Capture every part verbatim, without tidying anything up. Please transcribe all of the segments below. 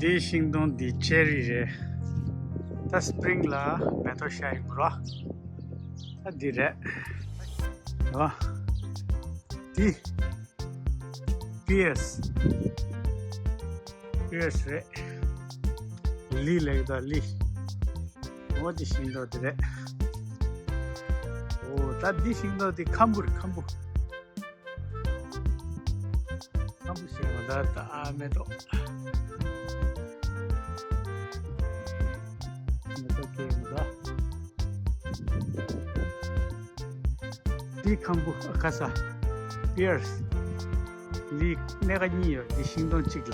འདིའི་ཤིང་སྡོང་འདི་ཅེ་རི་རེད། ད་སི་པི་རིང་ལ་མེ་ཏོག་ཤར་ཡོང་གི་རེད། ད་འདི་རེད། ཨོ། འདི། པི་ཡར་སི། པི་ཡར་སི་རེད། ལི་ལེགས་དང་ལི། འོ་འདི་ཤིང་སྡོང་འདི་རེད། ཨོ་ད་འདི་ཤིང་སྡོང་འདི་ཁམ་བུ་རེད། ཁམ་བུ། ཁམ་བུ་ཤིང་སྡོང་ད་ད་ཨ་མེ་ཏོག་མེ་ཏོག་སྐྱེས་ཡོང་ད། འདི་ཁམ་བུ་ཨ་ཁ་ས། པི་ཡར་སི། ལི་སྣེ་ཁ་གཉིས་ཡོད། འདི་ཤིང་སྡོང་གཅིག་ལ།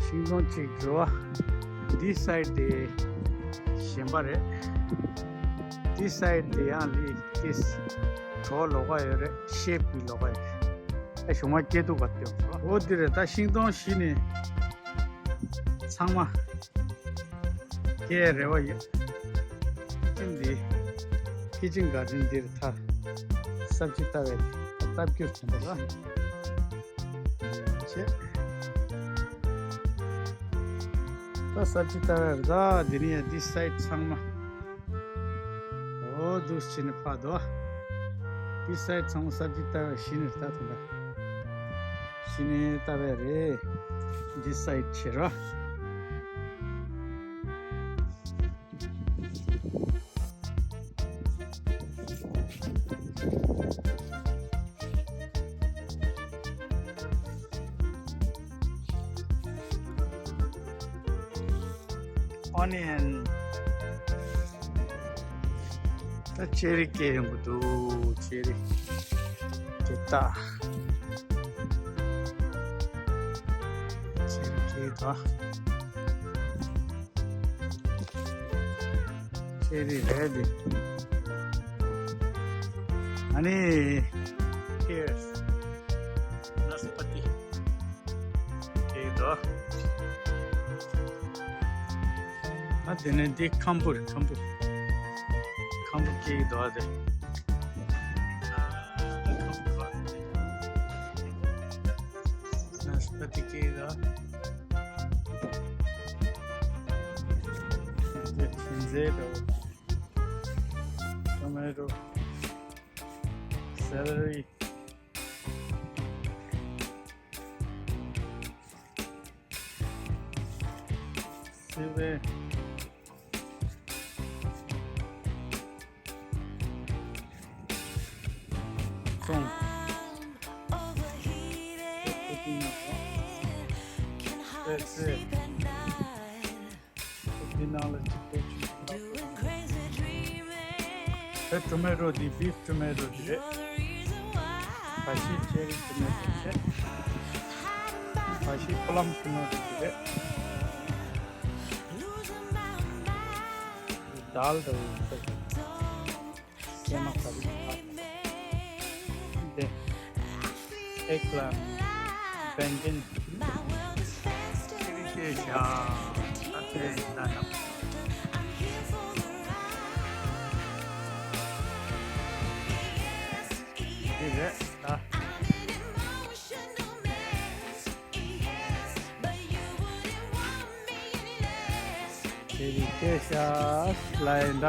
ཤིང་སྡོང་གཅིག་རེད་བ། འདི་སའི་ཌི་དེ་གཞན་པ་རེད། འདི་སའི་ཌི་དེ་ཡང་ལི་ཏིས་གྲོགས་ལོགས་ཀ་ཡོད་རེད། ཤེབ་ཀྱི་ལོགས་ཀ་ཡོད་རེད། ཨ་གཞུང་མ་སྐྱེ་དུས་ག་སྟེ་ཡོང་ཟེར་བ། འོ་འདི་རེད། ད་ཤིང་སྡོང་གཞི་ནས་ཚང་མ་སྐྱེ་རེ་བ་ཡོད། ཅིང་འདི་ཁི་ཅིན་གྷར་ཌེན་འདིར་ཐ་སབ་ཇི་ལྟ་བའི་ལྟ་བསྒྱུར་དེ་འདྲ་ལ་བྱེད། ད་སབ་ཇི་ལྟ་བའི་ར་འདི་ནི་ཡ་འདི་སའི་ཌི་ཚང་མ། འོ་འདུག་བྱས་ནས་ཕར་དོ། འདི་སའི་ཌི་ཚང་མ་སབ་ཇི་ལྟ་བའི་གཞི་ནས་ལྟ་ཐུབ་ན། གཞི་ནས་ལྟ་བའི་རེད། འདི་སའི་ཌི་བྱེད་ར། ཨོ་ནི་ཡན། ད་ཅེ་རི་སྐྱེས་ཡོང་གི་འདུག་ཅེ་རི། དེ་ལྟ། ཅེ་རི་སྐྱེས་ད། ཅེ་རི་རེད་འདི། ཨ་ནི། པི་ཡར་སི། ནཱ་སི་པ་ཏི། སྐྱེས་འདུག་ད་དེ་ནས་འདི་ཁམ་བུ་རེད། ཁམ་བུ། ཁམ་བུ་སྐྱེས་འདུག་དེ། ནཱ་སི་པ་ཏི་སྐྱེས་འདུག་འདི་ཁྱིམ་མཚེས་འདྲ་བོ། ཊོ་མེ་ཊོ། སེ་ལ་རི། སི་པན། ཙོང་། ཨེ་ཙེ། འདི་ནང་ལ་གཅིག་པོ་གཅིག་པོ། ད་ཊོ་མེ་ཊོ་འདི་བིཕ་ཊོ་མེ་ཊོ་འདི་རེད། ཕ་ཤི་ཅེ་རི་ཊོ་མེ་ཊོ་འདི་རེད། ཕ་ཤི་པ་ལམ་ཊོ་མེ་ཊོ་འདི་རེད། འདི་དཱལ་འདྲ་བོ་ཡིན་ས་རེད། སྐྱེས་མ་ག་རེ་ཡིན་ཨ། འདི། ཨེག་པི་ལན། བེང་ཀན། ཤེས་བྱ། ཨ་ཙེ་ཡིན་ན་ནམ། འདི་རེད་ད། དེ་རིང་སྐད་ཆ་ལ་ཡིན་ད།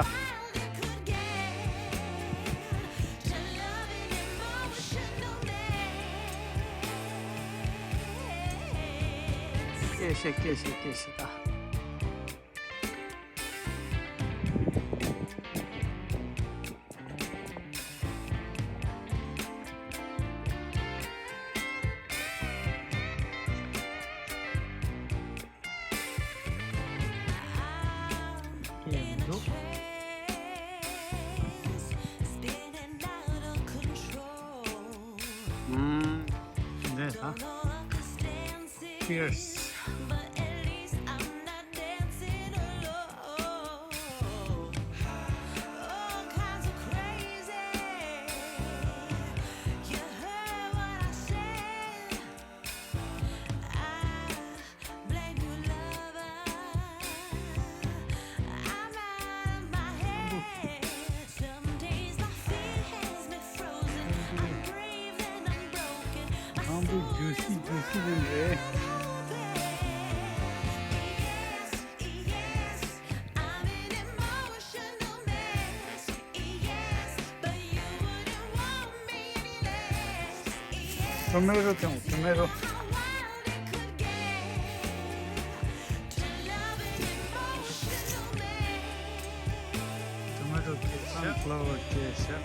སྐད་ཆ་སྐད་ཆ་སྐད་ཆ་ད། ཨུམ། འདི་ད། Cheers. ཁམ་བུ་ཇུ་སི་ཇུ་སི་རེད། Tomato དང་tomato. Tomato ketchup, sunflower ketchup.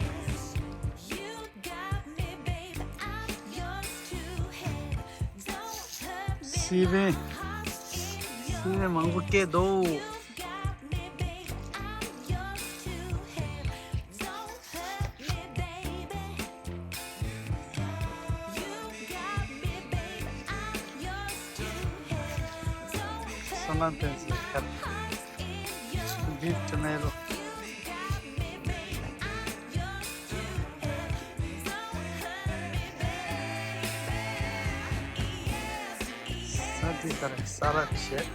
སི་པན། སི་པན་མང་པོ་སྐྱེས་འདུག་སོ་ནམ་ཕན་ཚུན་ཁར། འདི་tomato། ས་འདི་ལྟར་ས་ར་བྱས།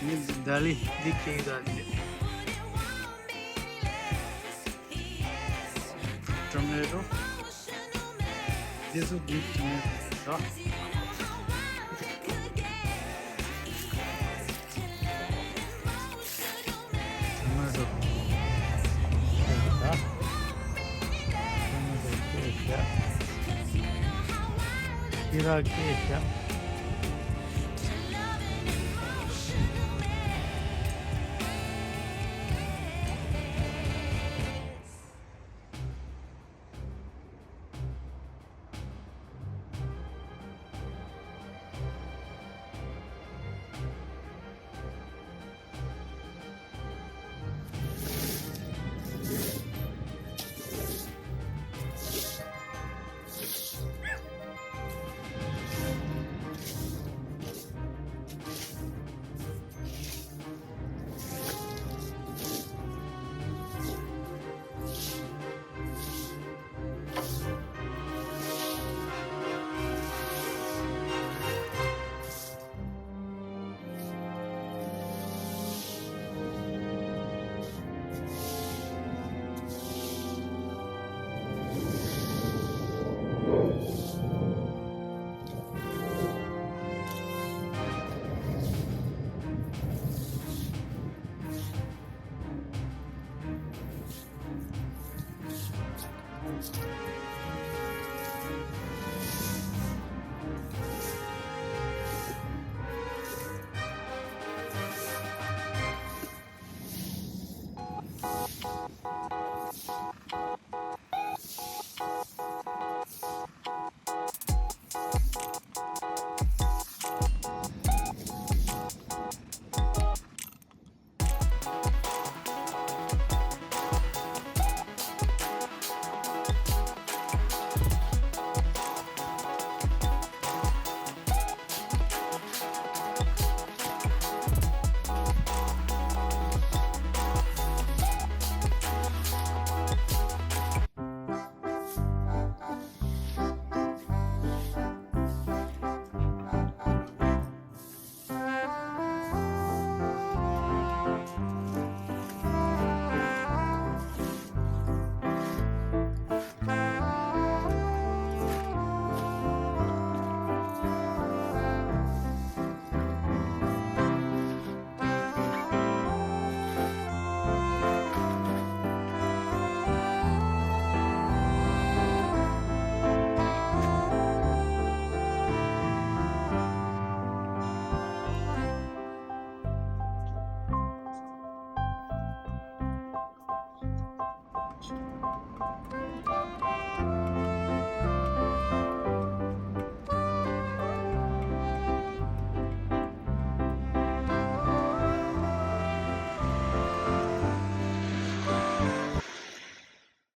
མི་འདི་ལྡི་ལི་འདི་ཁེག་ད་འདི། tomato། འདི་ཚོ་འདི་tomato་རེད་ད། tomato། ད། tomato་སྐད་བཞག་ཁྱི་ར་སྐད་བཞག